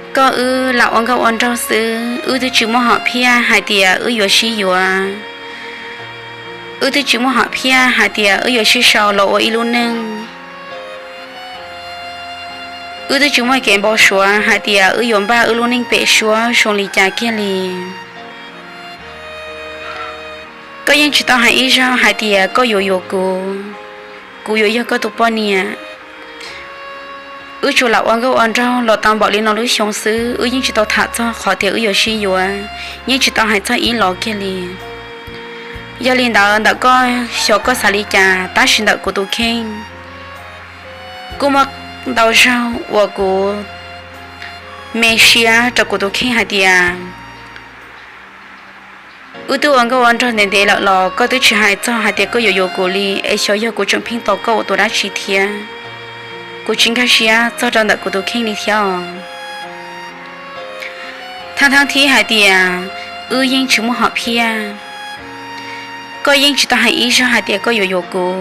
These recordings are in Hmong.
Koj wb lam ua nkauj ua nraug xwb, wb twb tsis muaj hom phiaj hais tias wb yuav sib yuav. Wb twb tsis muaj hom phiaj hais tias wb yuav sib sau los ua ib lub neej. Wb twb tsis muaj kev npau suav hais tias wb yuav npaj wb lub neej pem suab zoo li cas kiag li. Koj yeej tsis tau hais ib zaug hais tias koj yuav yuav kuv, kuv yuav yog koj tus poj niam. Wb tsuas lam ua nkauj ua nraug los tau npaum li no lub xyoo xwb, wb yeej tsis tau tham txog qhov tias wb yuav sib yuav, yeej tsis tau hais txog ib los kiag li. Yog li ntawd ntawm koj xyov koj xav li cas, tab sis ntawm kuv tus kheej, kuj muaj ntau zaug uas kuv me siab rau kuv tus kheej hais tias wb twb ua nkauj ua nraug ntev ntev lawm los koj twb tsis hais txog hais tias koj yuav yuav kuv li, es xyov yog kuv tseem pheej tos koj ua tus dab tsi thiab. Kuv tsis nkag siab txog rau ntawm kuv tus kheej li thiab os. Thaj thab thib hais tias wb yeej tsis muaj hom phiaj. Koj yeej tsis tau hais ib zaug hais tias koj yuav yuav kuv,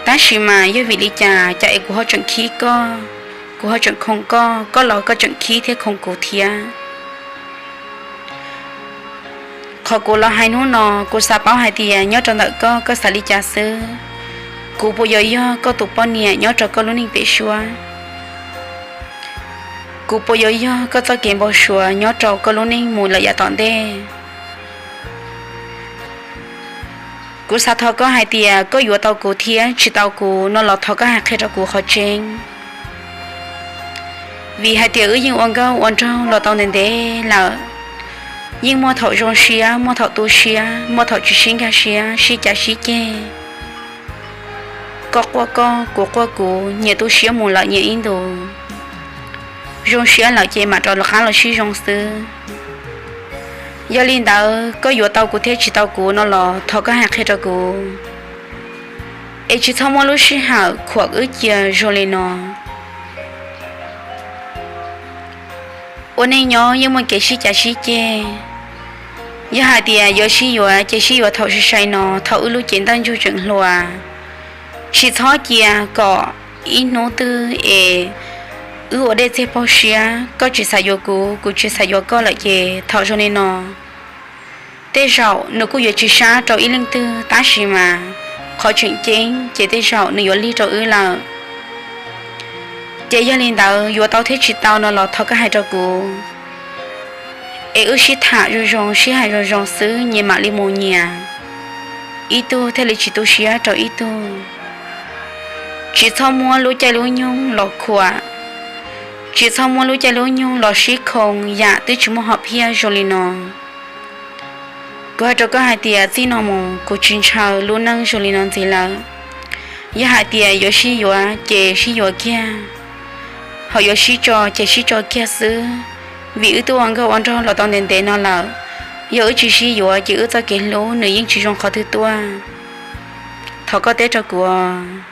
tab sis mas yog vim li cas cas es kuv ho tseem khib koj, kuv ho tseem khoo koj, koj los koj tseem khib thiab khoo kuv thiab. Qhov kuv los hais hnub no, kuv xav paub hais tias nyob rau ntawm koj, koj xav li cas xwb. Kuv puas yuav yog koj tus poj niam nyob rau koj lub neej pem suab? Kuv puas yuav yog koj txoj kev npau suav nyob rau koj lub neej mus lawm yav tom ntej? Kuv xav thov koj hais tias koj yuav tau kuv thiab tsis tau kuv no los thov koj hais qhia rau kuv qhov tseeb. Vim hais tias wb yeej ua nkauj ua nraug los tau ntev ntev lawm, yeej muaj thaum zoo siab, muaj thaum tu siab, muaj thaum tsis sib nkag siab, sib cav sib ceg. Koj quaj koj, kuv quaj kuv, nyias tu siab mus lawm nyias ib ntus. Zoo siab lawm ces mam rov qab los sib zoo xwb. Yog li ntawd koj yuav tau kuv thiab tsis tau kuv no los thov koj hais qhia rau kuv, es tsis txhob muab lub sij hawm khuam wb cia zoo li no. Ua neej nyob yeej muaj kev sib cav sib ceg. Yog hais tias yuav sib yuav ces sib yuav thaum sai sai no, thaum wb lub cev ntaj ntsug tseem hluas. Tsis txhob cia kom ib hnub twg es wb ua dej txiag paug siab, koj tsis xav yuav kuv, kuv tsis xav yuav koj lawm ces thaum zoo li no, tej zaum nws kuj yuav tsis sab rau ib leej twg, tab sis mas qhov tseem ceeb ces tej zaum nws yuav lig rau wb lawm. Ces yog li ntawd yuav tau thiab tsis tau no los thov koj hais rau kuv, es wb sib tham zoo zoo, sib hais zoo zoo xwb nyias mam li mus nyias, ib tug thiaj li tsis tu siab rau ib tug. Tsis txhob muab lub caij lub nyoog los khuam, tsis txhob muab lub caij lub nyoog los sib khoo yam twb tsis muaj hom phiaj zoo li no. Kuv hais rau koj hais tias txij no mus kuv tsis ntshaw lub neej zoo li no ntxiv lawm. Yog hais tias yuav sib yuav ces sib yuav kiag, ho yuav sib tso ces sib tso kiag xwb, vim wb twb ua nkauj ua nraug los tau ntev ntev no lawm. Yog wb tsis sib yuav ces wb txoj kev hlub nws yeej tsis zoo qhov twg tuaj. Thov koj teb rau kuv.